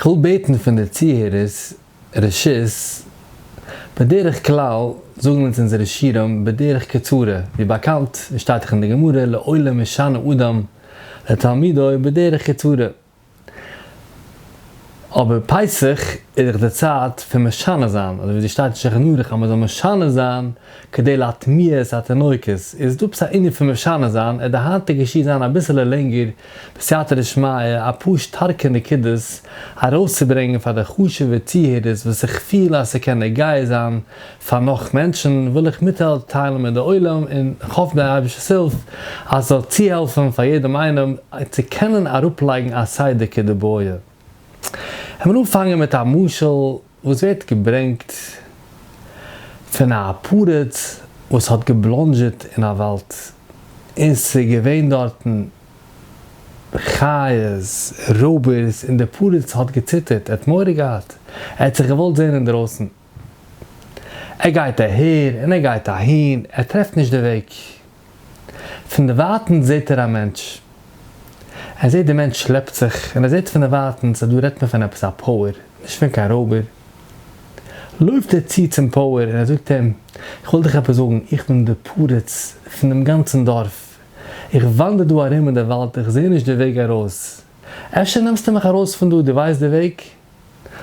כ'וויל בעטן פון די צוהערערס רשות, בדרך כלל זאגן אונז אונזערע שיעורים בדרך קצרה, ווי באקאנט שטייט דאך אין די גמרא לעולם משנה אדם לתלמידו בדרך קצרה, אבער פסח איז דאך די צייט פון משנה זיין, אזוי ווי ס'שטייט אין שולחן ערוך אז מ'זאל משנה זיין כדי להטמיע את התינוקות, איז דא עפעס א ענין פון משנה זיין, עט די היינטיגע שיעור זיין אביסעלע לענגער בסייעתא דשמיא אפאר שטארקע נקודות ארויסצוברענגען פאר די חשוב'ע צוהערערס וואס איך פיל אז ס'קען נוגע זיין פאר נאך מענטשן, וויל איך מיטטיילן מיט די עולם און כ'האף די אייבערשטער'ס הילף אז ס'זאל צוהעלפן פאר יעדעם איינעם צו קענען אראפלייגן א סדר כדבעי. עמיר אנפאנגען מיט א משל וואס ווערט געברענגט פון א פריץ וואס האט געבלאנדזשעט אין א וואלד און ס'איז געווען דארטן חיות, רויבערס, און דער פריץ האט געציטערט, ער האט מורא געהאט, ער האט זיך געוואלט זען אינדרויסן. ער גייט אהער און ער גייט אהין, ער טרעפט נישט די וועג. פון דערווייטנס זעט ער א מענטש. ער זעט די מענטש שלעפט זיך, און ער זעט פון דערווייטנס אז דא רעדט מען פון עפעס א פויער, נישט פון קיין רויבער. לויפט ער צו צום פויער און ער זאגט אים, איך וויל דיך עפעס זאגן, איך בין די פריץ פון דעם גאנצן דארף, איך וואנדער דא ארום אין די וואלד, איך זע נישט די וועג ארויס, אפשר נעמסטו מיך ארויס פון דא, דו ווייסט די וועג?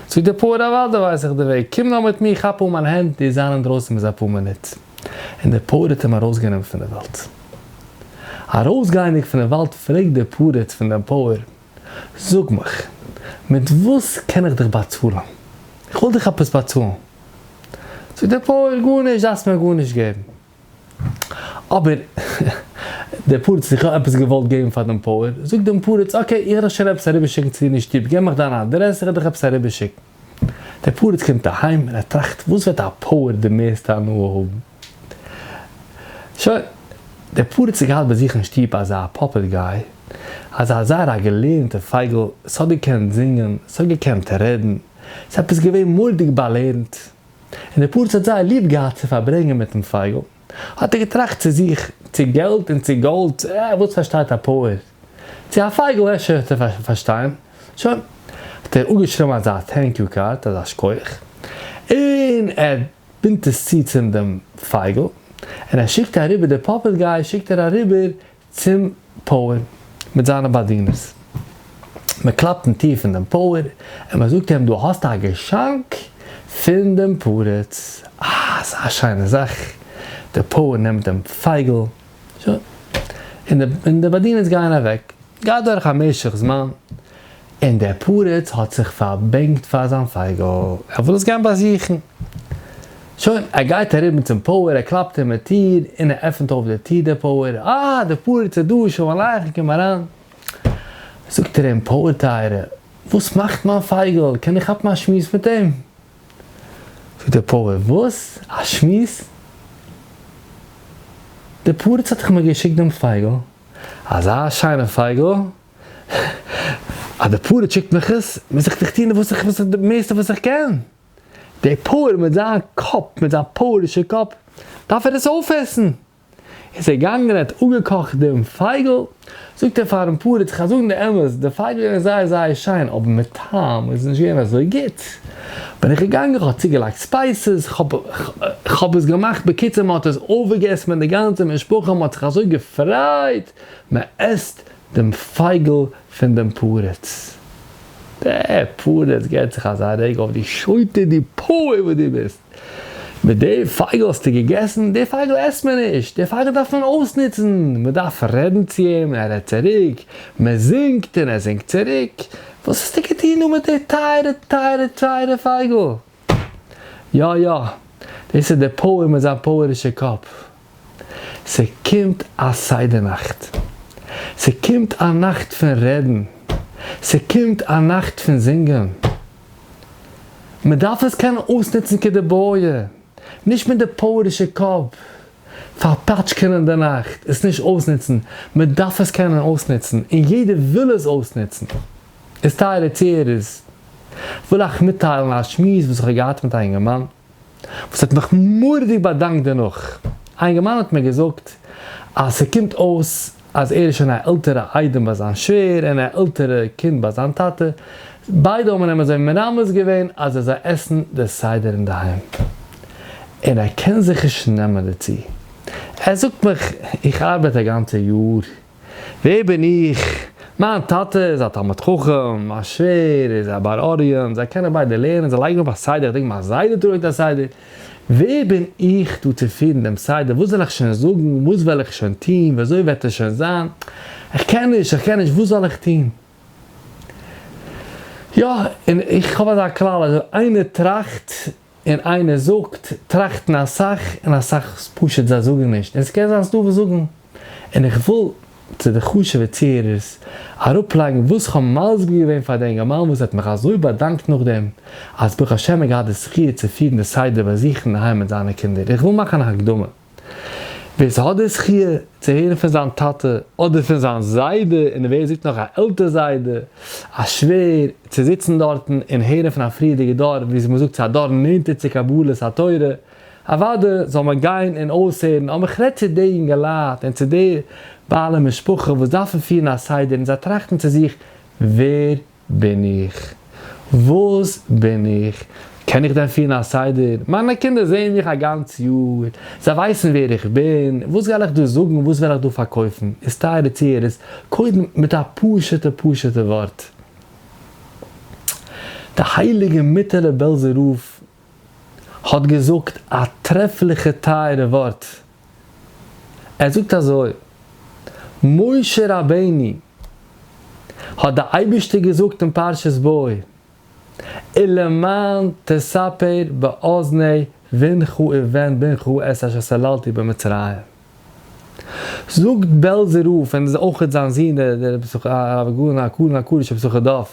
זאגט דער פויער, אוודאי ווייס איך די וועג, קום נאר מיט מיר, כאפ אן מיין הענט, דו זיין אינדרויסן ביז אפאר מינוט. און דער פויער האט אים ארויסגענומען פון די וואלד. ארויסגייענדיג פון די וואלד פרעגט דער פריץ פון דעם פויער, זאג מיך, מיט וואס קען איך דיך באצאלן? איך וויל דיך עפעס באצאלן. זאגט דער פויער, גארנישט, דארפסט מיר גארנישט געבן. אבער דער פריץ האט זיך עפעס געוואלט געבן פאר דעם פויער, זאגט דעם פריץ, okay, איך וועל דיך שוין עפעס אריבערשיקן צו דיר אין שטוב, געב מיך דיין אדרעס, איך וועל דיך עפעס אריבערשיקן. דער פריץ קומט אהיים און ער טראכט, וואס וועט א פויער די מערסטע הנאה האבן? שוין, דער פריץ האט געהאט ביי זיך אין שטוב אזא פאפעט גיי, אזא זייער א געלערנטע פייגל, ס'האט געקענט זינגען, ס'האט געקענט רעדן, ס'איז עפעס געווען מורא'דיג באלערנט. און דער פריץ האט זייער ליב געהאט צו פארברענגען מיט דעם פייגל, האט ער געטראכט צו זיך, צו געלט און צו גאלד, אה, וואס פארשטייט א פויער? צו א פייגל אפשר וועט ער פארשטיין. שוין, האט ער אפגעשריבן אזא thank you card, אזא שכוח, און ער בינדט עס צו צום דעם פייגל, און ער שיקט אריבער די פאפעט גיי שיקט ער אריבער צום פויער מיט זיינע באדינערס. מען קלאפט אין טיר פון דעם פויער און מען זאגט אים, דא האסטו א געשאנק פון דעם פריץ. אה, אזא שיינע זאך. דער פויער נעמט דעם פייגל, שוין, און די באדינערס גייען אוועק. גייט דורך א משך זמן, און דער פריץ האט זיך פארבענקט פאר זיין פייגל, ער וויל עס גיין באזוכן. שוין, ער גייט אריבער צום פויער, ער קלאפט אים אין טיר, און ער עפנט אויף די טיר דער פויער, אה, דער פריץ איז דא, שלום עליכם, קום אריין. זאגט ער אים, פויער טייערע, וואס מאכט מיין פייגל, קען איך כאפן א שמועס מיט אים? זאגט דער פויער, וואס? א שמועס? דער פריץ האט דאך מיר געשיקט דעם פייגל, אזא שיינע פייגל, אז דער פריץ שיקט מיך עס, מוז איך דאך טון וואס איך, וואס די מערסטע וואס איך קען. דער פויער מיט זיין קאפ, מיט זיין פויערישע קאפ, דארף ער עס אויפעסן. איז ער געגאנגען ער האט אפגעקאכט דעם פייגל, זאגט ער פארן פריץ, איך וועל זאגן די אמת, די פייגל איז געווען זייער זייער שיין, אבער מיט טעם איז עס נישט געווען אזוי גוט. בין איך געגאנגען, איך האב צוגעלייגט spices, איך האב עס געמאכט, בקיצור מען האט עס אויפגעגעסן מיט די גאנצע משפחה, מען האט זיך אזוי געפרייט, מען עסט דעם פייגל פון דעם פריץ. דער פריץ געט זיך אזא רעג אויף, דו שוטה דו פויער וואס דו ביסט, מיט די פייגל האסטו געגעסן? די פייגל עסט מען נישט, די פייגל דארף מען אויסנוצן, מען דארף רעדן צו אים און ער רעדט צוריק, מען זינגט און ער זינגט צוריק, וואס האסטו געטון דא מיט די טייערע טייערע טייערע פייגל? יא יא, דאס איז דער פויער מיט זיין פויערישע קאפ. ס'קומט א סדר נאכט. ס'קומט א נאכט פון רעדן. ס'קומט א נאכט פון זינגען. מ'דארף עס קענען אויסנוצן כדבעי, נישט מיט די פויערישע קאפ, פארפאטשקענען די נאכט, עס נישט אויסנוצן, מ'דארף עס קענען אויסנוצן, און יעדער וויל עס אויסנוצן. איז טייערע צוהערערס, וויל איך מיטטיילן א שמועס וואס איך האב געהאט מיט א אינגערמאן, וואס האט מיך מורא'דיג באדאנקט דערנאך. א אינגערמאן האט מיר געזאגט אז ס'קומט אויס אז ער איז שוין א עלטערע איידעם ביי זיין שווער און א עלטערע קינד ביי זיין טאטע. ביידע האבן אים אזוי מרמז געווען אז ער זאל עסן די סדר אינדערהיים, און ער קען זיך נישט נעמען דערצו. ער זאגט מיך, איך ארבעט א גאנצע יאר, ווער בין איך? מיין טאטע איז א תלמיד חכם, מיין שווער איז א בר אוריין, זיי קענען ביידע לערנען, זיי לייגן אויף א סדר, איך דענק מיין זיידע טראגט א סדר, ווער בין איך דא צו פירן דעם סדר, וואס וועל איך שוין זאגן, וואס וועל איך שוין טון, ווי אזוי וועט עס שוין זיין, איך קען נישט, איך קען נישט, וואס זאל איך טון? יא, און איך האב אזא כלל אז אויב איינער טראכט און איינער זאגט, טראכטן אסאך און אסאך פשוט זיי זאגן נישט, און ס'קען זיין ס'דא וואס זאגן, און איך וויל צו די חשוב'ע צוהערערס אראפלייגן וואס כ'האב מסביר געווען פאר די אינגערמאן וואס האט מיך אזוי באדאנקט נאכדעם אז ברוך השם ער געהאט די זכי' צו פירן די סדר ביי זיך אינדערהיים מיט זיינע קינדער, איך וויל מאכן א הקדמה. ווער ס'האט די זכי' צו הערן פון זיין טאטע אדער פון זיין זיידע, און ווער זאגט נאך א עלטער זיידע, א שווער, צו זיצן דארטן און הערן פון א פריערדיגע דור, ווי מ'זאגט צו א דור נענטער צו קבלת התורה, אוואדע זאל מען גיין און אויסהערן, אבער איך רעד צו די אינגעלייט און צו די בעלי משפחה וואס דארפן פירן א סדר און זיי טראכטן צו זיך, ווער בין איך? וואס בין איך? קען איך דען פירן א סדר? מיינע קינדער זעען מיך א גאנץ יאר, זיי ווייסן ווער איך בין, וואס וועל איך דא זאגן, וואס וועל איך דא פארקויפן? איז טייערע צוהערערס, קודם מיט א פשוטע פשוטע ווארט. די הייליגע מיטעלע בעלזער רב האט געזאגט א טרעפליכע טייערע ווארט, ער זאגט אזוי, משה רבינו האט די אייבערשטער געזאגט אין פרשת בא, ולמען תספר באזני בנך ובן בנך את אשר התעללתי במצרים. זאגט בעלזער רב, און אויך זיין זון דער הרב הגאון הקרן הקדוש רבי יששכר דוב,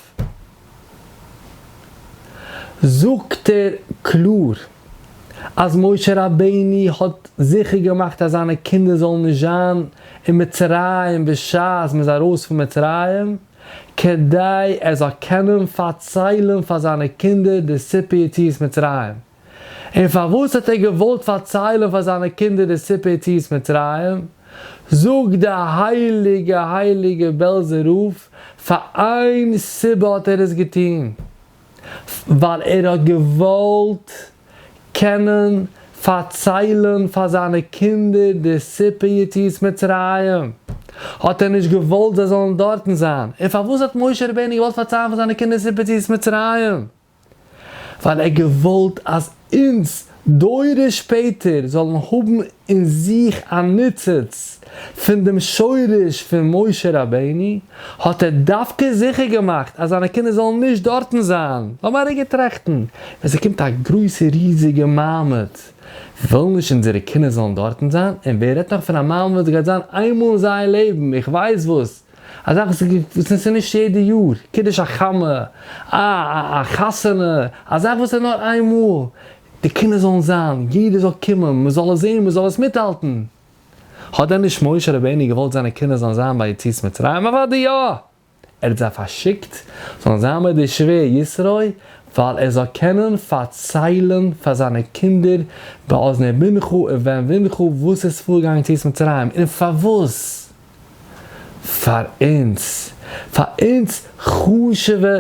זאגט ער קלאר אז משה רבינו האט זיכער געמאכט אז זיינע קינדער זאלן נישט זיין אין מצרים בשעת מען איז ארויס פון מצרים, כדי ער זאל קענען פארציילן פאר זיינע קינדער די סיפור יציאת מצרים. און פארוואס האט ער געוואלט פארציילן פאר זיינע קינדער די סיפור יציאת מצרים? זאגט די הייליגע הייליגע בעלזער רב, פאר איין סיבה האט ער עס געטון, ווייל ער האט געוואלט קענען פארציילן פאר זיינע קינדער די סיפור יציאת מצרים, האט ער נישט געוואלט זיי זאלן דארטן זיין. און פארוואס האט משה רבינו געוואלט פארציילן פאר זיינע קינדער סיפור יציאת מצרים? ווייל ער האט געוואלט אז אונז דורות שפעטער זאלן האבן אין זיך א ניצוץ פון דעם שורש פון משה רבינו, האט ער דווקא זיכער געמאכט אז זיינע קינדער זאלן נישט דארטן זיין. לאמיר א רגע טראכטן, ווען ס'קומט א גרויסע ריזיגע מעמד, ווילן נישט אונזערע קינדער זאלן דארטן זיין? און ווער רעדט נאך פון א מעמד וואס גייט זיין איינמאל אין זייער לעבן, איך ווייס וואס, א זאך וואס איז נישט יעדע יאר, קידוש החמה, א א חתונה, א זאך וואס איז נאר איין מאל, די קינדער זאלן זיין, יעדער זאל קומען, מען זאל עס זען, מען זאל עס מיטהאלטן. האט דען נישט משה רבינו געוואלט זיינע קינדער זאלן זיין ביי יציאת מצרים? אוודאי יא! ער האט זיי פארשיקט זאלן זיין ביי די שווער יתרו, ווייל ער זאל קענען פארציילן פאר זיינע קינדער באזני בנך ובן בנך וואס איז פארגעגאנגען יציאת מצרים, און פארוואס. פאר אונז, פאר אונז חשוב'ע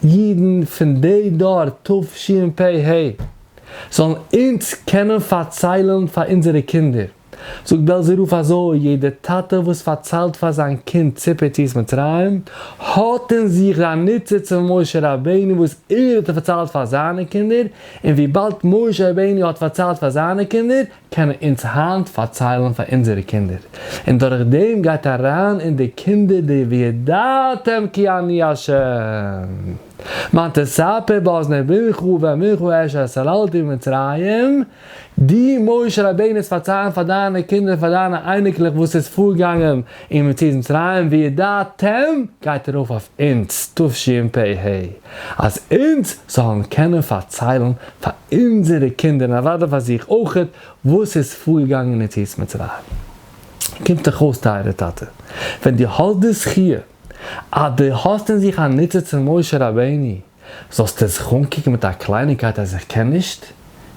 אידן פון די דור תשפ ה, זאלן אונז קענען פארציילן פאר אונזערע קינדער. זאגט בעלזער רב אזוי, יעדער טאטע וואס פארציילט פאר זיין קינד סיפור יציאת מצרים, האט אין זיך די ניצוץ פון משה רבינו וואס ער האט פארציילט פאר זיינע קינדער, און וויבאלד משה רבינו האט פארציילט פאר זיינע קינדער, קענען אונז היינט פארציילן פאר אונזערע קינדער, און דורך דעם גייט אריין אין די קינדער די וידעתם כי אני ה'. למען תספר באזני בנך ובן בנך את אשר התעללתי במצרים, דו משה רבינו'ס פארציילן פאר דיינע קינדער און פאר דיינע אייניקלעך וואס איז פארגעגאנגען אין מציאות מצרים, וידעתם גייט ארויף אויף אונז תשפ ה, אז אונז זאלן קענען פארציילן פאר אונזערע קינדער און אוודאי פאר זיך אויכעט וואס איז פארגעגאנגען אין יציאת מצרים. קומט דאך אויס טייערע טאטע, ווען דו האסט די זכיה אז דו האסט אין זיך א ניצוץ פון משה רבינו, זאלסטו זיך אנקוקן מיט א קלייניקייט אז איך קען נישט?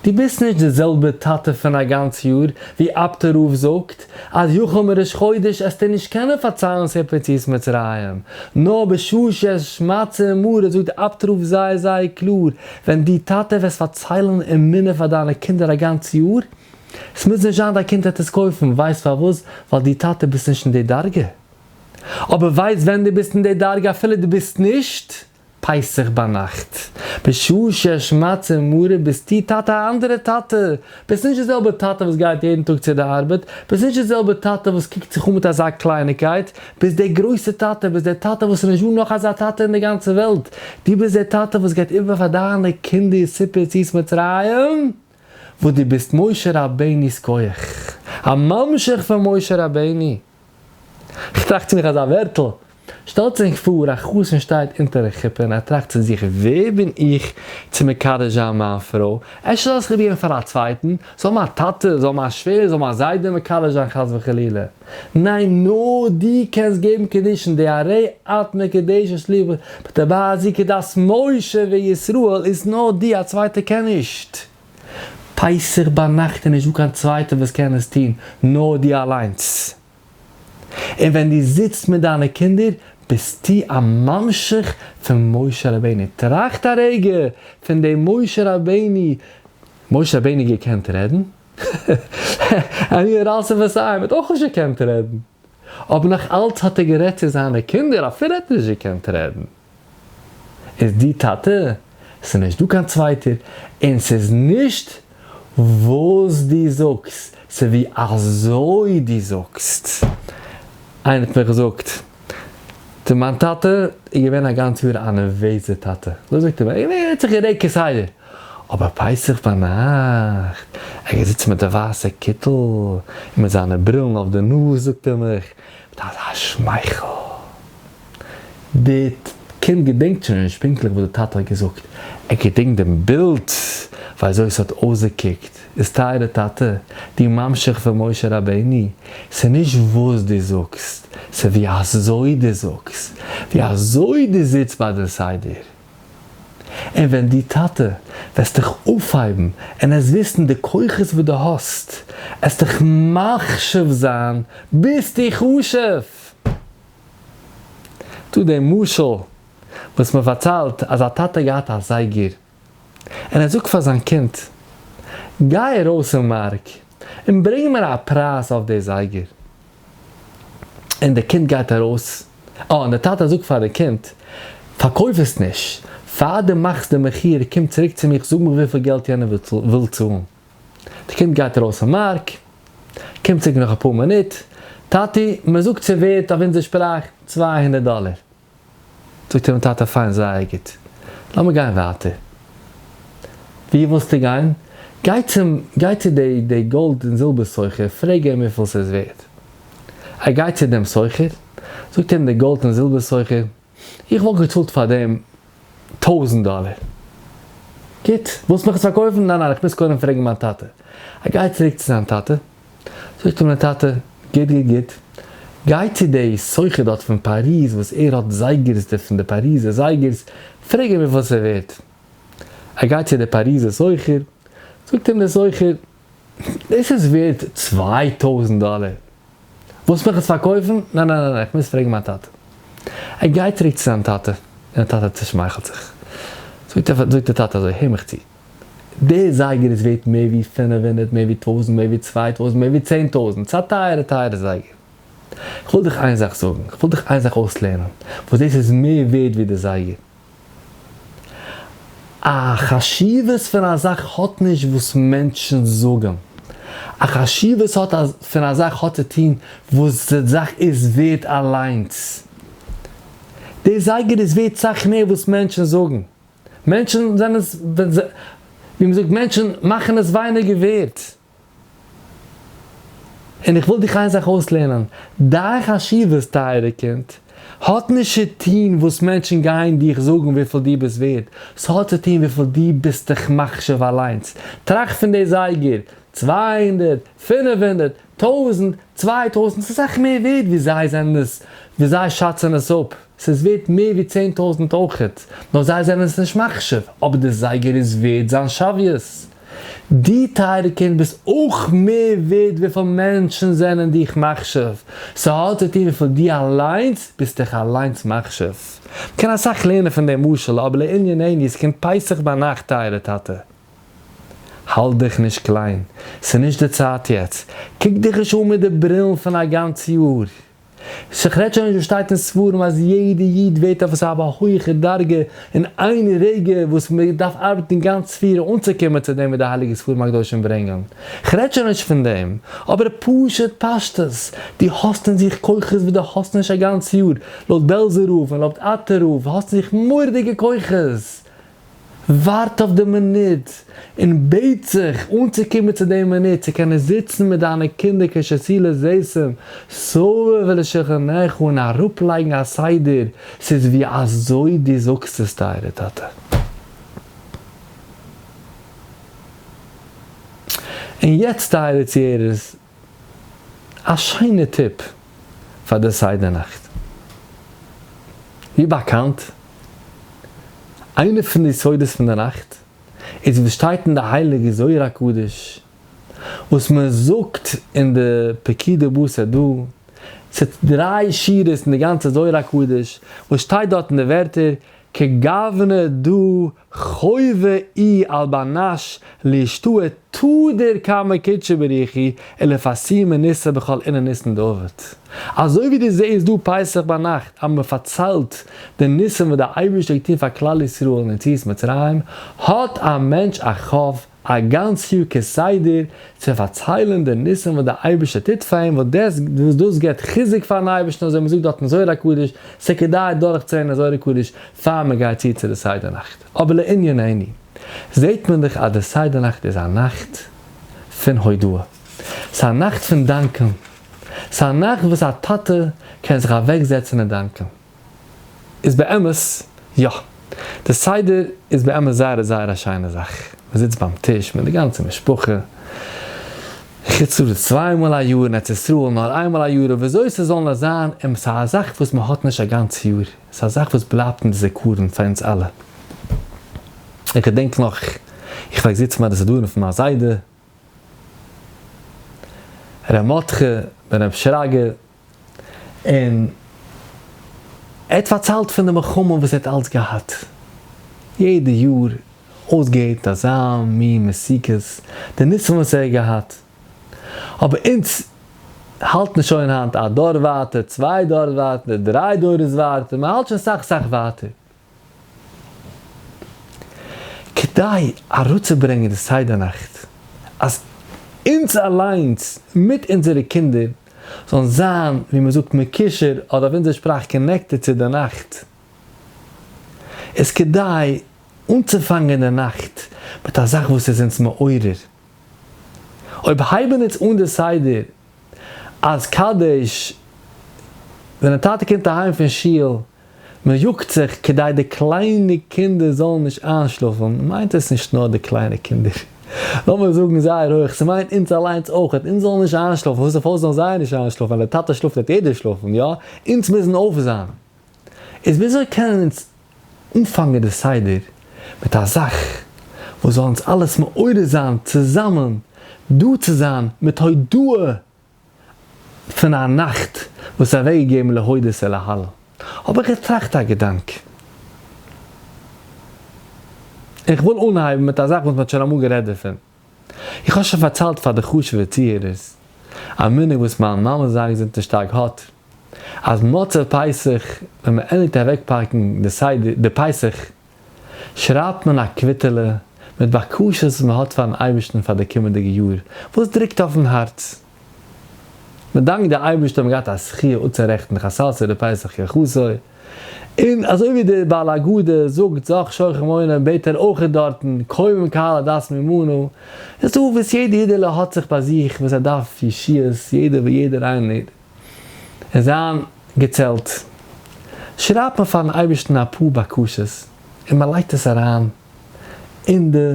דו ביסט נישט די זעלבע טאטע פון א גאנץ יאר, ווי אפטער רב זאגט אז יכול מראש חודש עסטו נישט קענען פארציילן סיפור יציאת מצרים, נאר בשעה שיש מצה ומרור זאגט אפטער רב זייער זייער קלאר, ווען דו טאטע וועסט פארציילן אמונה פאר דיינע קינדער א גאנץ יאר, עס מוז נישט זיין דיין קינד וועט עס קויפן, ווייסט פארוואס? ווייל דו טאטע ביסט נישט אין די דרגה. אבער ווייסט ווען דו ביסט אין די דרגה אפילו דו ביסט נישט פסח ביינאכט בשעה שיש מצה ומרור ביסטו טאטע א אנדערע טאטע, ביסט נישט די זעלבע טאטע וואס גייט יעדן טאג צו די ארבעט, ביסט נישט די זעלבע טאטע וואס קוקט זיך אן מיט אזא קלייניקייט, ביסט דער גרויסע טאטע, ביסט דער טאטע וואס איז נישט דא נאך אזא טאטע אין די גאנצע וועלט, דו ביסט דער טאטע וואס געבט איבער פאר דיינע קינדער סיפור יציאת מצרים, וואס דו ביסט משה רבינו'ס כח, א ממשיך פון משה רבינו. כ'טראכט צו מיך אזא ווערטל, שטעלט זיך פאר א חתן שטייט אונטער א חופה און ער טראכט צו זיך ווער בין איך צו מקדש זיין מיין פרוי, אפשר זאל איך איבערגעבן פאר א צווייטן, זאל מיין טאטע, זאל מיין שווער, זאל מיין זיידע מקדש זיין חס וחלילה. ניין נאר דו קענסט געבן קידושין, די הרי את מקודשת לי בטבעת זו כדת משה וישראל איז נאר דו א צווייטער קען נישט. פסח ביינאכט איז נישטא קיין צווייטער וואס קען עס טון, נאר דו אליינס. און ווען דו זיצט מיט דיינע קינדער ביסטו א ממשיך פון משה רבינו. טראכט א רגע פון דעם משה רבינו, משה רבינו געקענט רעדן? אני הרסי וסיים האט אויך נישט געקענט רעדן, אבער נאך אלץ האט ער גערעדט צו זיינע קינדער אפילו ער האט נישט געקענט רעדן. איז די טאטע, ס'איז נישט דא קיין צווייטער, און ס'איז נישט וואס דו זאגסט, ס'איז ווי אזוי דו זאגסט. איינער האט מיר געזאגט, די מיין טאטע איז געווען א גאנץ יאר א נערוועזע טאטע, אזוי זאגט ער מיר, ער האט זיך גערעגט כסדר, אבער פסח ביינאכט, ער געזיצן מיט די ווייסע קיטל, און מיט זיינע ברילן אויף די נאז, זאגט ער מיך, מיט אזא שמייכל. די קינד געדענקט שוין נישט פונקטליך וואס די טאטע האט געזאגט, ער געדענקט דעם בילד ווי אזוי עס האט אויסגעקוקט, איז טייערע טאטע, דו ממשיך פון משה רבינו, ס'איז נישט וואס דו זאגסט, ס'איז ווי אזוי דו זאגסט, ווי אזוי דו זיצט ביי די סדר. און ווען דו טאטע וועסט דיך אויפהייבן און עס וויסן די כוחות וואס דו האסט, עס דיך מחשיב זיין, ביסטו חשוב! דא די משל וואס מען פארציילט אז א טאטע האט געהאט א זייגער און ער זאגט פאר זיין קינד גיי ארויס אין מארק און ברענג מיר א פרייז אויף די זייגער און די קינד גייט ארויס אה און די טאטע זאגט פאר די קינד פארקויף עס נישט פאר די מאכסט די מכירה קום צוריק צו מיך זאג מיך וויפיל געלט יענער וויל צאלן. די קינד גייט ארויס אין מארק, קומט צוריק נאך אפאר מינוט, טאטי, מען זאגט ס'ווערט אויף אונזער שפראך 200 דאלער. זאגט אים טאטע פיין זייער גוט, לאמיר גיין ווייטער. ווי ווילסטו גיין? גיי צום, גיי צו די די גאלד און זילבער סוחר, פרעג אים וויפיל ס'איז ווערט. ער גייט צו דעם סוחר, זאגט אים דער גאלד און זילבער סוחר, איך וואלט געצאלט פאר דעם טויזנט דאלער. גוט, ווילסט מיך עס פארקויפן? ניין ניין, איך מוז קודם פרעגן מיין טאטע. ער גייט צוריק צו זיין טאטע, זאגט אים דער טאטע, גוט גוט גוט, גיי צו די סוחר דארט פון פאריז וואס ער האט זייגערס די פון די פאריזער זייגערס, פרעג אים וויפיל עס איז ווערט. ער גייט צו די פאריזער סוחר, זאגט אים דער סוחר, דאס איז ווערט 2000 דאלער. ווילסט מיך עס פארקויפן? ניין ניין ניין, איך מוז פרעגן מיין טאטע. ער גייט צוריק צו זיין טאטע, און דער טאטע צושמייכלט זיך. זאגט ער, זאגט דער טאטע אזוי, הער מיך צו, דער זייגער איז ווערט מער ווי 500, מער ווי טויזנט, מער ווי 2000, מער ווי 10,000, ס'איז א טייערע טייערע זייגער. איך וויל דיך איין זאך זאגן, איך וויל דיך איין זאך אויסלערנען, וואס דאס איז מער ווערט ווי דער זייגער. א חשיבות פון א זאך האט נישט וואס מענטשן זאגן. א חשיבות האט פון א זאך האט צו טון וואס די זאך איז ווערט אליינס. די זייגער איז ווערט סאך מער וואס מענטשן זאגן. מענטשן זענען עס, ווי מ'זאגט, מענטשן מאכן עס ווייניגער ווערט. און איך וויל דיך איין זאך אויסלערנען, דיין חשיבות טייערע קינד, האט נישט צו טון וואס מענטשן גייען דיך זאגן וויפיל דו ביסט ווערד, ס'האט צו טון וויפיל דו ביסט דיך מחשיב אליינס. טראכט פון די זייגער, 200, 500, טויזנט, 2000, ס'איז אסאך מער ווערד ווי זיי זענען עס, ווי זיי שאצן עס אפ, ס'איז ווערד מער ווי 10,000 אויכעט, נאר זיי זענען עס נישט מחשיב, אבער די זייגער איז ווערד זיין שוויות. דו טייערע קינד ביסט אויך מער ווערד וויפיל מענטשן זענען דיך מחשיב, ס'האט צו טון וויפיל דו אליינס ביסט דיך אליינס מחשיב. מ'קען אסאך לערנען פון דעם משל, אבער לענינינו, ס'קומט פסח ביינאכט טייערע טאטע. האלט דיך נישט קליין, ס'נישט די צייט יעצט, קוק דיך נישט אן מיט די ברילן פון א גאנץ יאר. כ'רעד שוין נישט וואס שטייט אין ספרים אז יעדע איד ווערט אויף אזא הויכע דרגה אין איין רגע וואס מען דארף ארבעטן גאנץ ספירה אנצוקומען צו דעם ווי די הייליגע ספרים הקדושים ברענגען. כ'רעד שוין נישט פון דעם. אבער פשוט פשטות, דו האסט אין זיך כוחות וואס דו האסט נישט א גאנץ יאר, לויט בעלזער רב און לויט אפטער רב האסט אין זיך מורא'דיגע כוחות. ווארט אויף די מינוט און בעט זיך אנצוקומען צו די מינוט צו קענען זיצן מיט דיינע קינדער כשתילי זיתים סביב לשולחנך און אראפלייגן א סדר, ס'איז ווי אזוי דו זאגסט עס טייערע טאטע. און יעצט טייערע צוהערערס, א שיינע טיפ פאר די סדר נאכט. ווי באקאנט, איינע פון די סודות פון די נאכט איז וואס שטייט אין די הייליגע זוהר הקדוש, וואס מען זאגט אין די פקודא בתר דא, ס'איז דריי שורות אין די גאנצע זוהר הקדוש, וואס שטייט דארט אין די ווערטער כגוונא דא חובה איהי על בר נש לאשתעי תדיר קמי קודשא בריך הוא ולפרסומי ניסא בכל אינון ניסין דעבד. אזוי ווי דו זעהסט דא פסח ביינאכט אז מען פארציילט די ניסים וואס דער אייבערשטער האט געטון פאר כלל ישראל אין יציאת מצרים, האט א מענטש א חוב א גאנץ יאר כסדר צו פארציילען די ניסים וואס דער אייבערשטער טוט פאר אים, וואס דאס געבט חיזוק פארן אייבערשטן אזוי מען זאגט דארט אין זוהר הקדוש, ס'כדאי דורכצוהערן זוהר הקדוש פאר מען גייט צו צו די סדר נאכט. אבער לענינינו, זעט מען דאך אז די סדר נאכט איז א נאכט פון הודאה, ס'איז א נאכט פון דאנקען, ס'איז א נאכט וואס א טאטע קען זיך אוועקזעצן און דאנקען. איז באמת יא, די סדר איז באמת זייער זייער א שיינע זאך, מען זיצט ביים טיש מיט די גאנצע משפחה, חוץ לארץ צוויי מאל א יאר, אין ארץ ישראל נאר איין מאל א יאר, און וויאזוי ס'זאל נאר זיין, און ס'איז א זאך וואס מען האט נישט א גאנץ יאר, ס'איז א זאך וואס בלייבט אין די זיכרון פאר אונז אלע. איך געדענק נאך, איך פלעג זיצן ביי די סדרים פון מיין זיידע, ר' מרדכי בן ר' שרגא, און ער האט פארציילט פון די מלחמה וואס ער האט אלץ געהאט, יעדע יאר אויסגעהערט אזא מין מתיקות, די ניסים וואס ער האט געהאט, אבער אונז האלטן שוין היינט א דור ווייטער, צוויי דורות ווייטער, דריי דורות ווייטער, מען האלט שוין סאך סאך ווייטער. כדי אראפצוברענגען די סדר נאכט, אז אונז אליינס מיט אונזערע קינדער זאלן זיין ווי מען זאגט מקושר אדער אויף אונזער שפראך connected צו די נאכט, איז כדאי אנצופאנגען די נאכט מיט א זאך וואס איז אונז מעורר. אויב הייבן אונז אן די סדר אז קדש ווען די טאטע קומט אהיים פון שול מען יאגט זיך כדי די קליינע קינדער זאלן נישט איינשלאפן, מיינט עס נישט נאר די קליינע קינדער, לאמיר זאגן זייער הויך, ס'מיינט אונז אליינס אויכעט, אונז זאלן נישט איינשלאפן, וואס פארוואס זאלן זיי נישט איינשלאפן, ווען דער טאטע שלאפט וועט יעדער שלאפן, יא? אונז מוזן אויף זיין. איז וויאזוי קענען אונז אנפאנגען די סדר מיט א זאך וואס זאל אונז אלעס מעורר זיין צוזאמען דא צו זיין מיט הודאה פון א נאכט וואס איז אוועקגעגעבן להודות ולהלל, האב איך געטראכט א געדאנק. און כ'וויל אנהייבן מיט א זאך וואס מ'האט שוין אמאל גערעדט דערפון. איך האב שוין פארציילט פאר די חשוב'ע צוהערערס א מנהג וואס מיין מאמע זיי געזונט און שטארק האט, אז מוצאי פסח ווען מ'ענדיגט אוועקפאקן די סדר די פסח שרייבט מען א קוויטעלע מיט בקשות וואס מען האט פארן אייבערשטן פאר די קומענדיגע יאר, וואס דרוקט אויפן הארץ. מען דאנקט די אייבערשטער מען האט געהאט א זכי' אפצורעכטן חסל סדר פסח כהלכתו, און אזוי ווי דער בעל הגדה זאגט זך שוכן עונה בעט ער אויך דארטן קומם קהל עדת ממנו, איז דא וואס יעדע אידעלע האט זיך ביי זיך וואס ער דארף ישועות יעדער ווי יעדער איינער. אין זיין געצעלט שרייבט מען פארן אייבערשטן אפאר בקשות און מען לייגט עס אריין אין די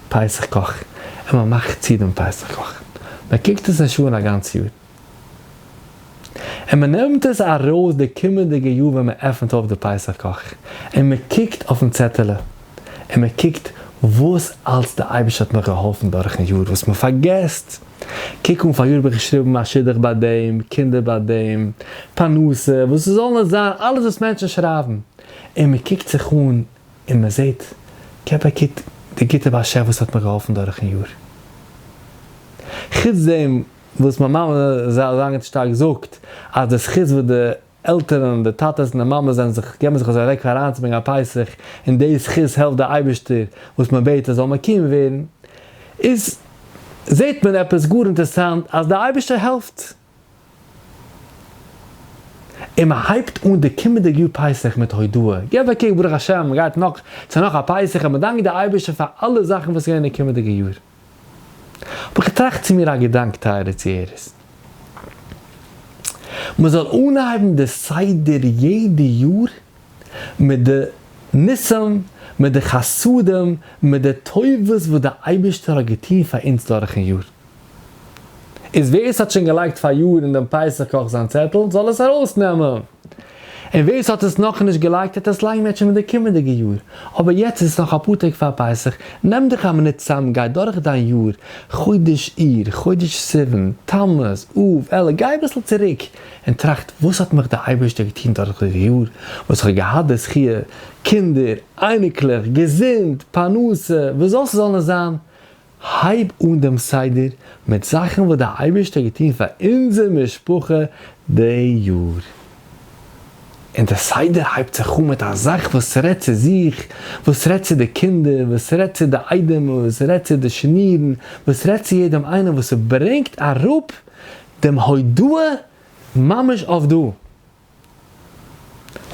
פסח קאך און מען מאכט צו דעם פסח קאך, מען קוקט עס נישט אן א גאנץ יאר און מען נעמט עס ארויס די קומענדיגע יאר ווען מען עפנט אויף די פסח קאך און מען קוקט אויפן צעטעלע און מען קוקט. וואס אלץ די אייבערשטער האט מיך געהאלפן דורכן יאר וואס מען פארגעסט. קוק אן פאריאר האב איך געשריבן א שידוך ביי דעם, קינדער ביי דעם, פרנסה, וואס עס זאל נאר זיין, אלעס וואס מענטשן שרייבן, און מען קוקט זיך אן און מען זעט, געב א קוק די גוטע באשעפער וואס האט מיך געהאלפן דורכן יאר. חוץ דעם וואס מיין מאמע זאל שטארק זאגט אז די זכות וואס די עלטערן, די טאטעס און די מאמעס זענען זיך, געבן זיך אזוי אוועק פאר אריינצוברענגען א פסח, און די זכות העלפט דער אייבערשטער וואס מען בעט עס זאל מקוים ווערן, איז זעט מען עפעס גאר אינטערעסאנט אז דער אייבערשטער העלפט. און מען הייבט אן די קומענדיגע יאר פסח מיט הודאה, געב א קוק ברוך השם מען גייט נאך צו נאך א פסח און מען דאנקט די אייבערשטער פאר אלע זאכן וואס איז געווען די קומענדיגע יאר. האב איך געטראכט צו מיר א געדאנק טייערע צוהערערס, מען זאל אנהייבן די סדר יעדע יאר מיט די ניסים, מיט די חסדים, מיט די טובות וואס די אייבערשטער האט געטון פאר אונז דורכן יאר. איז ווער עס האט שוין געלייגט פאריאר אין דעם פסח קאך זיין צעטל זאל עס ארויסנעמען, און ווער עס האט עס נאכנישט געלייגט וועט עס לייגן מערטשעם אין די קומענדיגע יאר, אבער יעצט איז עס נאך אפאר טעג פאר פסח, נעם דיך א מינוט צאם גיי דורך דיין יאר, חודש אייר, חודש סיוון, תמוז, אב, אלול, גיי אביסל צוריק און טראכט וואס האט מיך דער אייבערשטער געטון דורך די יאר וואס איך האב געהאט די זכיה, קינדער, אייניקלעך, געזונט, פרנסה, וואס זאל ס'זאל נאר זיין, הייב אן דעם סדר מיט זאכן וואס דער אייבערשטער האט געטון פאר אונזער משפחה די יאר. און דער סדר הייבט זיך אן מיט א זאך וואס רעדט צו זיך, וואס רעדט צו די קינדער, וואס רעדט צו די איידעמער, וואס רעדט צו די שנירן, וואס רעדט צו יעדעם איינעם, וואס ס'ברענגט אראפ דעם הודאה ממש אויף דא.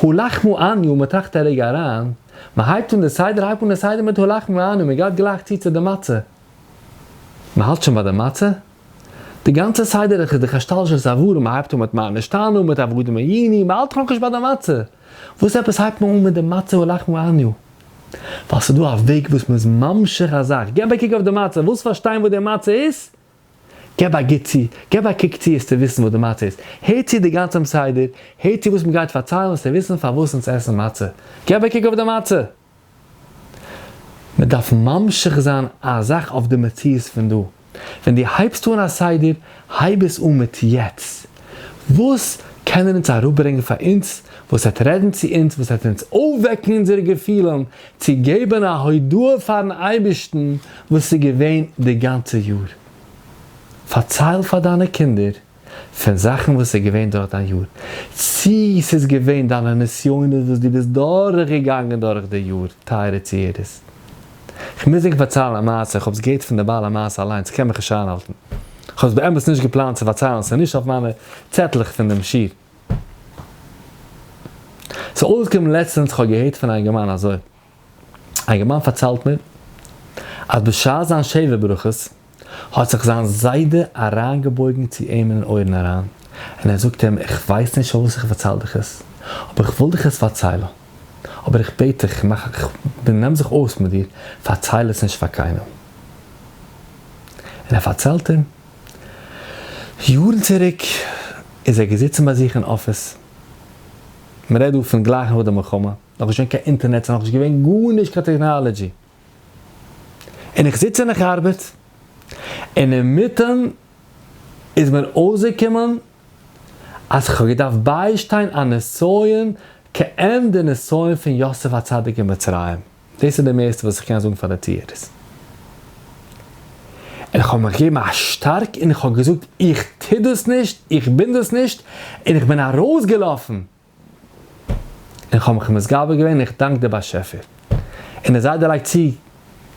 הא לחמא עניא, מען טראכט א רגע אריין, מען הייבט אן די סדר, הייבט אן די סדר מיט הא לחמא עניא, מען גייט גלייך צו צו די מצה. מען האלט שוין ביי די מצה? די גאנצע סדר איז דאך השתלשלות הדברים, מען הייבט אן מיט מה נשתנה, מיט עבדים היינו, מען האלט נאכנישט ביי די מצה. וואס עפעס הייבט מען אן מיט די מצה הא לחמא עניא? ווייל ס'איז דא א וועג וואס מען איז ממשיך א זאך, געב א קוק אויף די מצה, ווילסט פארשטיין וואס די מצה איז? געב א גוט צו, געב א קוק צו עסטו וויסן וואס די מצה איז, הער צו די גאנצעם סדר, הער צו וואס מ'גייט פארציילן עסטו וויסן פארוואס אונז עסן מצה, געב א קוק אויף די מצה! מ'דארף ממשיך זיין א זאך אויף די מציאות פון דא, ווען דו הייבסט אן א סדר, הייב עס אן מיט יעצט, וואס קענען אונז אראפברענגען פאר אונז, וואס וועט רעדן צו אונז, וואס וועט אונז אויפוועקן אונזערע געפילן, צו געבן א הודאה פארן אייבערשטן וואס איז געווען די גאנצע יאר. פארצייל פאר דיינע קינדער פון זאכן וואס איז געווען דורך דיין יאר, צי ס'איז געווען דיינע נסיונות וואס דו ביסט דורכגעגאנגען דורך די יאר, טייערע צוהערערס. כ'מוז ענק פארציילן א מעשה, כ'האב עס געהערט פון די בעל המעשה אליינס, כ'קען מיך נישט איינהאלטן. כ'האב עס באמת נישט געפלאנט צו פארציילן, ס'איז נישט אויף מיינע צעטלעך פון דעם שיעור. ס'איז אויסגעקומען לעצטענס, כ'האב געהערט פון א אינגערמאן אזוי. א אינגערמאן פארציילט מיר, אז בשעת זיין שבע ברכות, האט זיך זיין זיידע אריינגעבויגן צו אים אין אויערן אריין, און ער זאגט אים, איך ווייס נישט פארוואס איך פארצייל דיך עס, אבער איך וויל דיך עס פארציילן, אבער איך בעט דיך, מאך, איך נעם זיך אויס מיט דיר, פארצייל עס נישט פאר קיינעם. און ער פארציילט אים, יארן צוריק איז ער געזיצן ביי זיך אין אפיס, מען רעדט דא פון גלייך נאך די מלחמה, נאכנישט געווען קיין אינטערנעט, ס'איז נאכנישט געווען גארנישט קיין טעקנאלעדזשי, און איך זיץ און איך ארבעט, און אינמיטן איז מיר אויסגעקומען אז כ'האב געדארפט ביישטיין א נסיון כעין די נסיון פון יוסף הצדיק אין מצרים, דאס איז די מערסטע וואס איך קען זאגן פאר די צוהערערס. און איך האב מיך געגעבן א שטארק און איך האב געזאגט איך טו דאס נישט, איך בין דאס נישט, און איך בין ארויסגעלאפן! און כ'האב מיך מתגבר געווען און איך דאנק די באשעפער. און די זיידע לייגט צו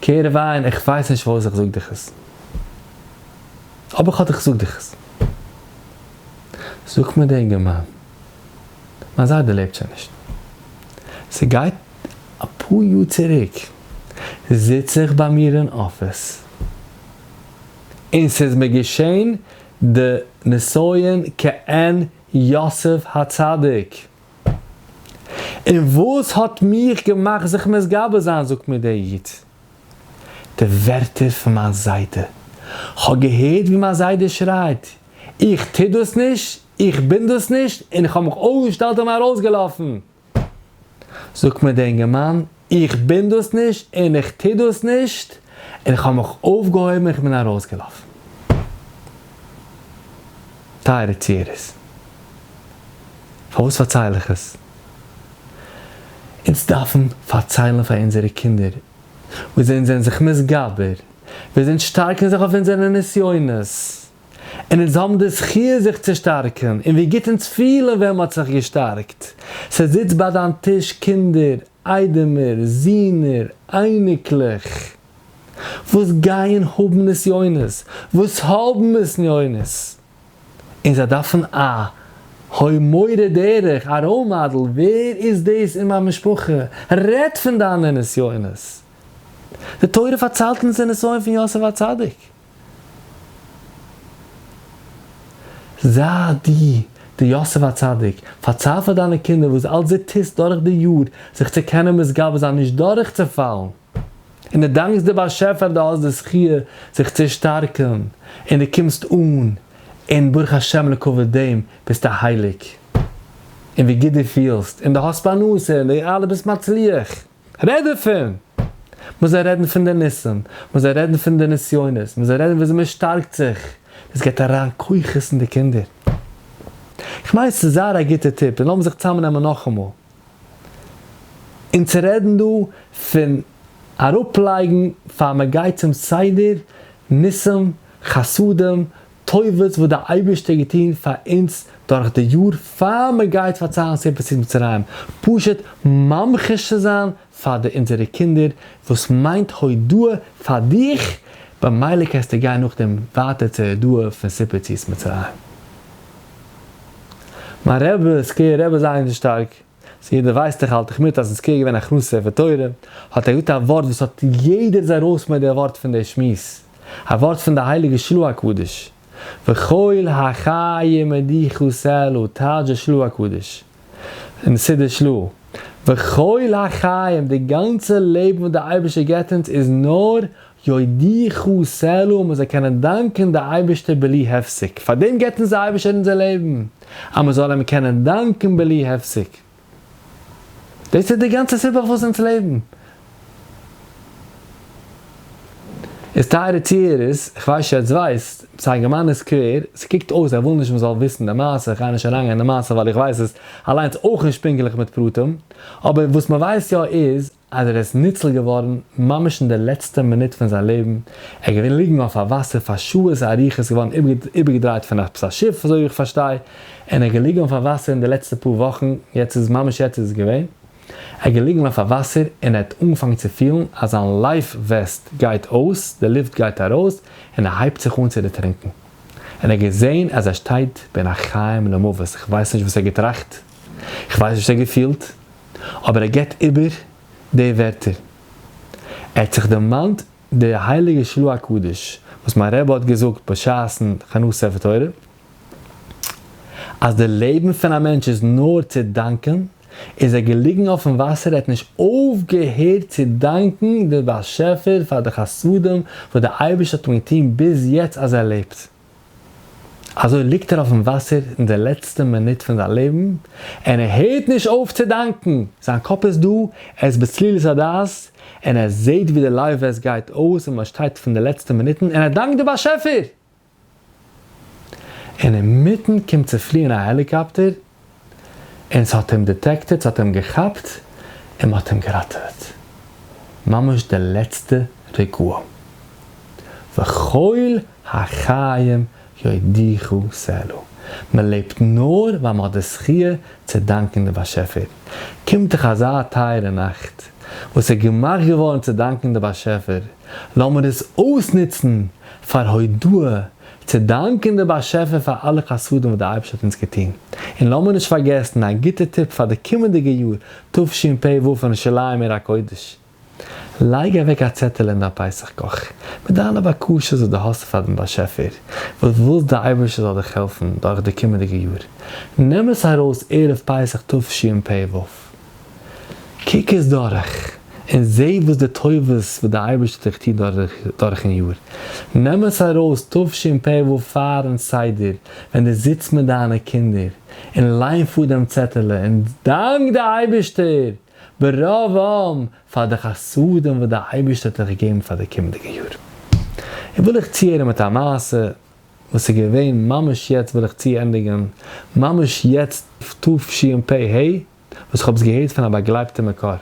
כהרף עין, איך ווייס נישט פארוואס איך זאג דיך עס. אבער כ'האב דיך זאג דיך עס. זאגט מיר די אינגערמאן, מיין זיידע לעבט שוין נישט. ס'גייט אפאר יאר צוריק זיץ איך ביי מיר אין אפיס און ס'איז מיר געשען די נסיון כעין יוסף הצדיק. און וואס האט מיך געמאכט זיך מתגבר זיין, זאגט מיר דער איד, די ווערטער פון מיין זיידע. כ'האב געהערט ווי מיין זיידע שרייט, איך טו דאס נישט, איך בין דאס נישט, און איך האב מיך אויפגעשטעלט און ארויסגעלאפן. זאגט מיר דער אינגערמאן. איך בין דאס נישט און איך טו דאס נישט, און איך האב מיך אויפגעהויבן און איך בין ארויסגעלאפן. טייערע צוהערערס, פארוואס פארצייל איך עס? אונז דארפן פארציילן פאר אונזערע קינדער וואס אונז זענען זיך מתגבר, ווי אונז שטארקן זיך אויף אונזערע נסיונות, און אונז האבן די זכי' זיך צו שטארקן, און ווי גוט אונז פילן ווען מ'האט זיך געשטארקט. ס'זיצט ביי דיין טיש קינדער, איידעמער, זינער, אייניקלעך, וואס גייען האבן נסיונות, וואס האבן נסיונות, און זיי דארפן א הוי מורה דרך, א role model, ווער איז דאס אין מיין משפחה, רעד פון דיינע נסיונות. די תורה פארציילט אונז די נסיון פון יוסף הצדיק. זיי דו די יוסף הצדיק, פארצייל פאר דיינע קינדער וואס אלץ דו טוסט דורך די יאר זיך צו קענען מתגבר זיין נישט דורכצופאלן, און דו דאנקסט די באשעפער דו האסט די זכיה זיך צו שטארקן, און דו קומסט אן, און ברוך השם לכבוד דעם ביסטו הייליג, און ווי גוט דו פילסט, און דו האסט פרנסה, און דו אלע ביסט מצליח. רעד דערפון! מען זאל רעדן פון די ניסים, מען זאל רעדן פון די נסיונות, מען זאל רעדן וויאזוי מען שטארקט זיך, דאס געבט אריין כוחות אין די קינדער. איך מיין ס'איז זייער א גוטע טיפ, און לאמיר זיך צוזאמנעמען נאכאמאל און צו רעדן דא פון אראפלייגן פאר מען גייט צום סדר, ניסים, חסדים, טובות וואס דער אייבערשטער האט געטון פאר אונז דורך די יאר פאר מען גייט פארציילן סיפור יציאת מצרים, פשוט ממחיש צו זיין פאר די אונזערע קינדער וואס מיינט הודאה פאר דיך, במילא קענסטו גיין נאכדעם ווייטער צו הודאה פון סיפור יציאת מצרים. מיין רבי, סקווער רבי זייער נישט שטארק, סאו יעדער ווייסט איך האלט איך מיט אז אין סקווער געווען הכנסת ספר תורה, האט ער געזאגט א ווארט וואס האט יעדער איז ארויס מיט די ווארט פון די שמועס, א ווארט פון די הייליגע של"ה הקדוש, וכל החיים יודוך סלה, טייטש די של"ה הקדוש אין סידור של"ה, וכל החיים די גאנצע לעבן וואס די אייבערשטער געבט אונז איז נאר יודוך סלה מען זאל קענען דאנקען די אייבערשטער בלי הפסק, פאר דעם געבט אונז די אייבערשטער אונזער לעבן, אז מען זאל אים קענען דאנקען בלי הפסק. דאס איז די גאנצע סיבה פארוואס אונז לעבן. איז טייערע צוהערערס, איך ווייס נישט עטס ווייסט, ס'איז א אינגערמאן סקווער, ס'קוקט אויס ער וויל נישט מ'זאל וויסן די מעשה, איך גיי נישט אריינגיין אין די מעשה ווייל איך ווייס עס אליינס אויך נישט פונקטליך מיט פרטים, אבער וואס מ'ווייסט יא איז אז ער איז ניצל געווארן ממש אין די לעצטע מינוט פון זיין לעבן, ער איז געווען ליגן אויף א וואסער פאר שעות אריכות געווארן איבערגעדרייט פון עפעס א שיף אזוי ווי איך פארשטיי, און ער איז געליגן אויף א וואסער אין די לעצטע פאר וואכן, יעצט איז ממש יעצט איז עס געווען, ער איז געליגן אויף א וואסער און ער האט אנגעפאנגען צו פילן אז זיין life vest גייט אויס, די לופט גייט ארויס, און ער הייבט זיך אן צו דערטרינקן, און ער האט געזען אז ער שטייט בין החיים למוות, איך ווייס נישט וואס ער האט געטראכט, איך ווייס נישט וואס ער האט געפילט, אבער ער גיבט איבער די ווערטער, ער האט זיך דערמאנט די הייליגע של"ה הקדוש וואס מיין רבי האט געזאגט בשעת'ן הכנסת ספר תורה, אז די לעבן פון א מענטש איז נאר צו דאנקען, איז ער געליגן אויפן וואסער ער האט נישט אויפגעהערט צו דאנקען די באשעפער פאר די חסדים וואס די אייבערשטער האט אים געטון ביז יעצט אז ער לעבט. אזוי ליגט ער אויפן וואסער אין די לעצטע מינוט פון זיין לעבן, און ער הערט נישט אויף צו דאנקן! זיין קאפ איז דא, ער איז בצלילות הדעת, און ער זעט ווי די life vest גייט אויס און מען שטייט פון די לעצטע מינוטן, און ער דאנקט די באשעפער! און אינמיטן קומט צו פליען א העליקאפטער, און ס'האט אים detected, ס'האט אים געכאפט, און מ'האט אים געראטעוועט. ממש די לעצטע רגעים. וכל החיים יודוך סלה. מ'לעבט נאר ווייל מ'האט די זכיה צו דאנקען די באשעפער. קומט דאך אזא טייערע נאכט, וואס איז געמאכט געווארן צו דאנקען די באשעפער, לאמיר עס אויסנוצן פאר הודאה צו דאנקען די באשעפער פאר אלע חסדים וואס די אייבערשטער האט אונז געטון, און לאמיר נישט פארגעסן א גוטע טיפ פאר די קומענדיגע יאר תשפ"ו פון ירושלים עיר הקודש, לייג אוועק א צעטעלע אין דיין פסח קאך מיט דיינע בקשות וואס דו האסט פאר דעם באשעפער, וואס ווילסט די אייבערשטער זאל דיך העלפן דורך די קומענדיגע יאר, נעם עס ארויס ערב פסח תשפ"ו. קוק עס דורך און זע וואס די טובות וואס די אייבערשטער האט דיך געטון דורכן יאר. נעם עס ארויס תשפ"ו פארן סדר ווען דו זיצט מיט דיינע קינדער און ליין פאר דעם צעטעלע און דאנק די אייבערשטער! ברוב עם פאר די חסדים וואס דער אייבערשטער האט דיך געגעבן פאר די קומענדיגע יאר. און וויל איך צוהערן מיט א מעשה וואס איז געווען ממש יעצט וויל איך צוענדיגן ממש יעצט תשפ ה וואס איך האב עס געהערט פון א באגלייבטע מקור.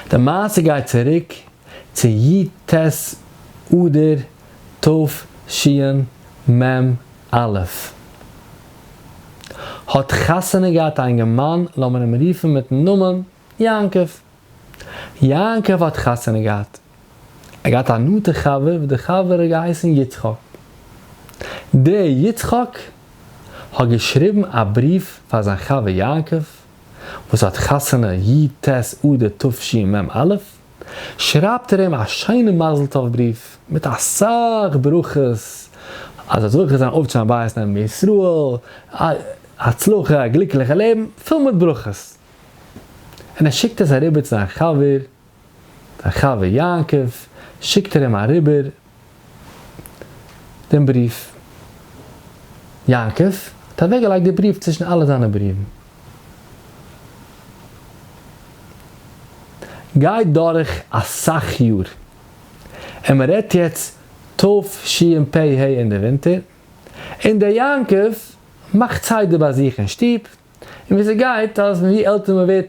די מעשה גייט צוריק צו י ט אדר תשמ א. האט חתונה געהאט א אינגערמאן לאמיר אים רופן מיטן נאמען יעקב. יעקב האט חתונה געהאט. ער געהאט א נאנטע חבר וואס די חבר האט געהייסן יצחק. דער יצחק האט געשריבן א בריוו פאר זיין חבר יעקב וואס האט חתונה י ט אדר תשמ א, שרייבט ער אים א שיינע מזל טוב בריוו מיט אסאך ברכות אז ער זאל זוכה זיין אויפצושטיין בית נאמן בישראל, הצלחה, א גליקליכע לעבן, פול מיט ברכות. און ער שיקט עס אריבער צו זיין חבר, זיין חבר יעקב, שיקט ער אים אריבער דעם בריוו. יעקב האט אוועקגעלייגט די בריוו צווישן אלע זיינע בריוון. גייט דורך אסאך יאר, און מען רעדט יעצט תשפ ה אין די ווינטער, און דער יעקב מאכט סדר ביי זיך אין שטוב, און ווי ס'גייט אז ווי עלטער מען ווערט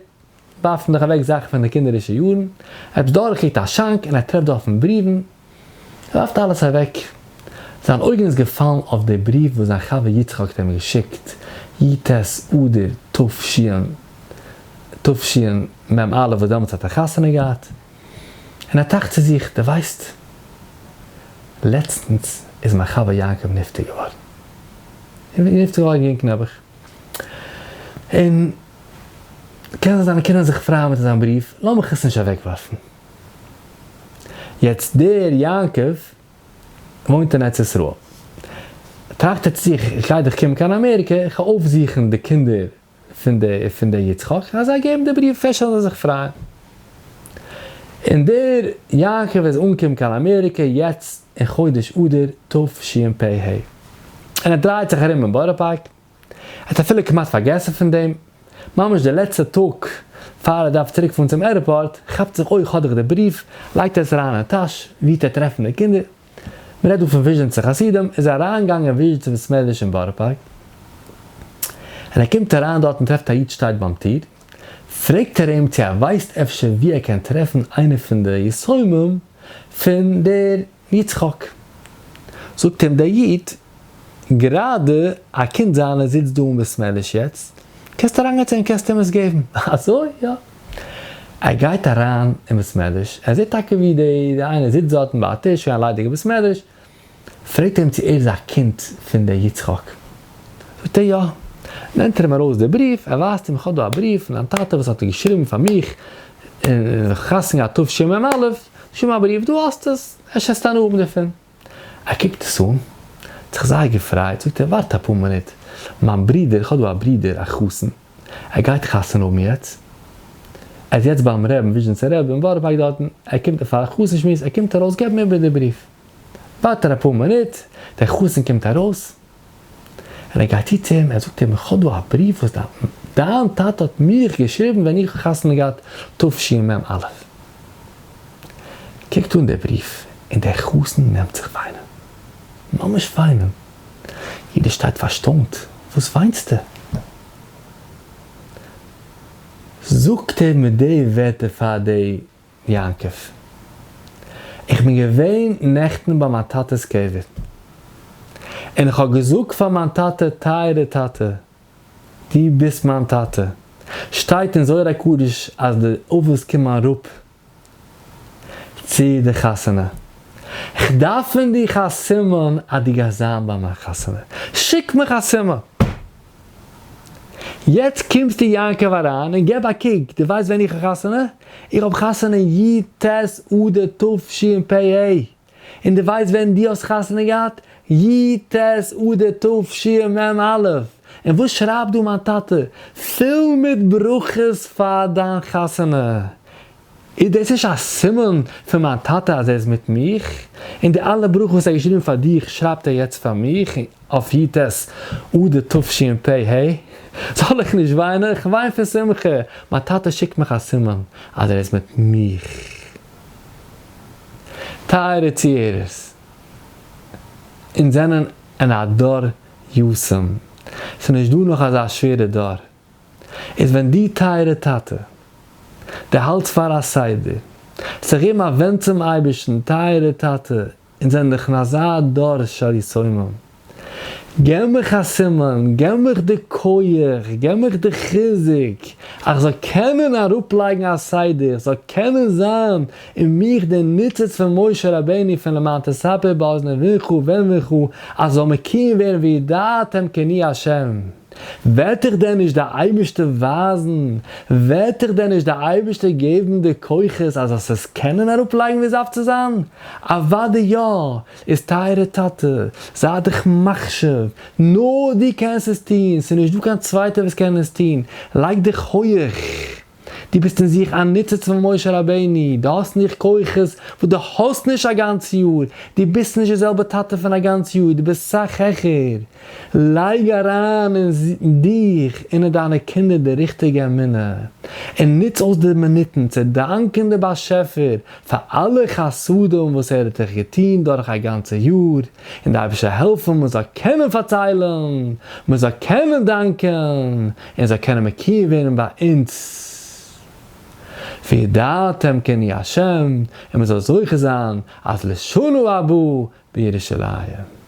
ווארפט מען דאך אוועק זאכן פון די קינדערישע יארן, ער האט דורכגעקוקט א שאנק און ער טרעפט דארטן בריוון, ער ווארפט אלעס אוועק, זיין אויגן איז געפאלן אויף די בריוו וואס זיין חבר יצחק האט אים געשיקט י ט אדר תש תשמ א וואס דעמאלטס האט ער חתונה געהאט, און ער טראכט צו זיך, דו ווייסט, לעצטנס איז מיין חבר יעקב נפטר געווארן, נפטר געווארן יונג נעבעך, און קען זיין זיינע קינדער זיך פרייען מיט זיין בריוו, לאמיך עס נישט אוועקווארפן. יעצט דער יעקב וואוינט אין ארץ ישראל, טראכט ער צו זיך, איך גיי דאך קומען קיין אמעריקע, איך גיי אויפזוכן די קינדער פון די פון דער יצחק, איך גיי זיי געבן די בריוו, אפשר זאלן זיי זיך פרייען. און דער יעקב איז אנגעקומען קיין אמעריקע יעצט אין חודש אדר תשפ ה, און ער דרייט זיך ארום אין בארא פארק, ער האט אפילו כמעט פארגעסן פון דעם, ממש די לעצטע טאג פאר ער דארף צוריק פארן צום עירפארט, כאפט זיך אוי כ'האב דאך די בריוו, לייגט ער עס אריין אין טאש, ווי וועט ער טרעפן די קינדער? מ'רעדט דא פון וויזשניצער חסידים, איז ער אריינגעגאנגען אין וויזשניצער בית מדרש אין בארא פארק, און ער קומט אריין דארט און טרעפט א איד שטייט ביים טיר, פרעגט ער אים צו ער ווייסט אפשר ווי ער קען טרעפן איינער פון די יתומים פון דער יצחק. זאגט אים דער איד, גראדע א קינד זיינער זיצט דא אין בית מדרש יעצט, קענסט אריינגיין צו אים קענסט אים עס געבן. אזוי? יא. ער גייט אריין אין בית מדרש, ער זעט טאקע ווי די איינער זיצט דארטן ביי א טיש ווי א ליידיגע בית מדרש, פרעגט ער אים צו ער איז א קינד פון דער יצחק, זאגט ער יא, נעמט ער אים ארויס די בריוו, ער ווייזט אים איך האב דא א בריוו פון דיין טאטע וואס האט געשריבן פאר מיך אין חתונה געהאט תשמ א, שום א בריוו, דא האסטו עס, אפשר וועסטו הנאה האבן דערפון. ער קוקט עס אן, האט זיך זייער געפרייט, זאגט ער ווארט אפאר מינוט, מיין ברודער, איך האב דא א ברודער א חתן, ער גייט חתונה האבן יעצט, ער איז יעצט ביים רעבן, וויזשניצער רבי אין בארא פארק דארטן, ער קומט פאר א חתן שמועס, ער קומט ארויס געב אים איבער די בריוו. ווארט ער אפאר מינוט, דער חתן קומט ארויס, און ער גייט צו צו אים, ער זאגט אים, איך האב דא א בריוו וואס דיין טאטע האט מיך געשריבן ווען איך האב חתונה געהאט תשמ א. קוקט אן דער בריוו, און דער חתן נעמט זיך וויינען. ממש וויינען. יעדער שטייט פארשטוינט, וואס וויינסטו? זאגט ער מיט די ווערטער פאר די יעקב, איך בין געווען נעכטן ביי מיין טאטע'ס קבר, און איך האב געזאגט פאר מיין טאטע, טייערע טאטע, דו ביסט מיין טאטע, שטייט אין זוהר הקדוש אז די אבות קומען אראפ צו די חתונה, כ'דארף פון דיך א סימן אז דו גייסט זיין ביי מיין חתונה, שיק מיך א סימן! יעצט קומסטו יעקב אריין און געב א קוק, דו ווייסט ווען איך האב חתונה? איך האב חתונה י ט אדר תשפ ה! און דו ווייסט ווען דו האסט חתונה געהאט? י ט אדר תשמ א! און וואס שרייבט דא מיין טאטע? פול מיט ברכות פאר דיין חתונה! איז דאס נישט א סימן פון מיין טאטע אז ער איז מיט מיך? און די אלע ברכות וואס ער האט געשריבן פאר דיך שרייבט ער יעצט פאר מיך אויף י ט אדר תשפ ה? זאל איך נישט וויינען? איך וויין פון שמחה, מיין טאטע שיקט מיך א סימן אז ער איז מיט מיך. טייערע צוהערערס, אונז זענען אין א דור יתום, ס'איז נישט דא נאך אזא שווערע דור, איז ווען דו טייערע טאטע, דו האלטסט פאר א סדר, זיך געבן א ווענד צום אייבערשטן, טייערע טאטע, אונז זענען דאך אין אזא דור של יתומים, געב מיך א סימן, געב מיך די כח, געב מיך די חיזוק, אז איך זאל קענען אראפלייגן א סדר, איך זאל קענען זיין אין מיך די ניצוץ פון משה רבינו פון למען תספר באזני בנך ובן בנך, אז זאל מקוים ווערן וידעתם כי אני ה'. וועט דיך דען נישט דער אייבערשטער ווייזן, וועט דיך דען נישט דער אייבערשטער געבן די כוחות אז זאלסט עס קענען אראפלייגן ווי עס דארף צו זיין? אוודאי יא! איז טייערע טאטע, זיי דיך מחשב, נאר דו קענסט עס טון, ס'איז נישט דא קיין צווייטער וואס קען עס טון, לייג דיך הויעך, דו ביסט אין זיך א ניצוץ פון משה רבינו, דו האסט אין דיך כוחות וואס דו האסט נישט א גאנץ יאר, דו ביסט נישט די זעלבע טאטע פון א גאנץ יאר, דו ביסט סאך העכער, לייג אריין אין דיך און אין דיינע קינדער די ריכטיגע אמונה, און נוץ אויס די מינוטן צו דאנקען די באשעפער פאר אלע חסדים וואס ער האט דיך געטון דורך א גאנצע יאר, און די אייבערשטער העלפן מען זאל קענען פארציילן, מען זאל קענען דאנקען, און זאל קענען מקוים ווערן ביי אונז וידעתם כי אני ה', און מען זאל זוכה זיין אז לשנה הבאה בירושלים.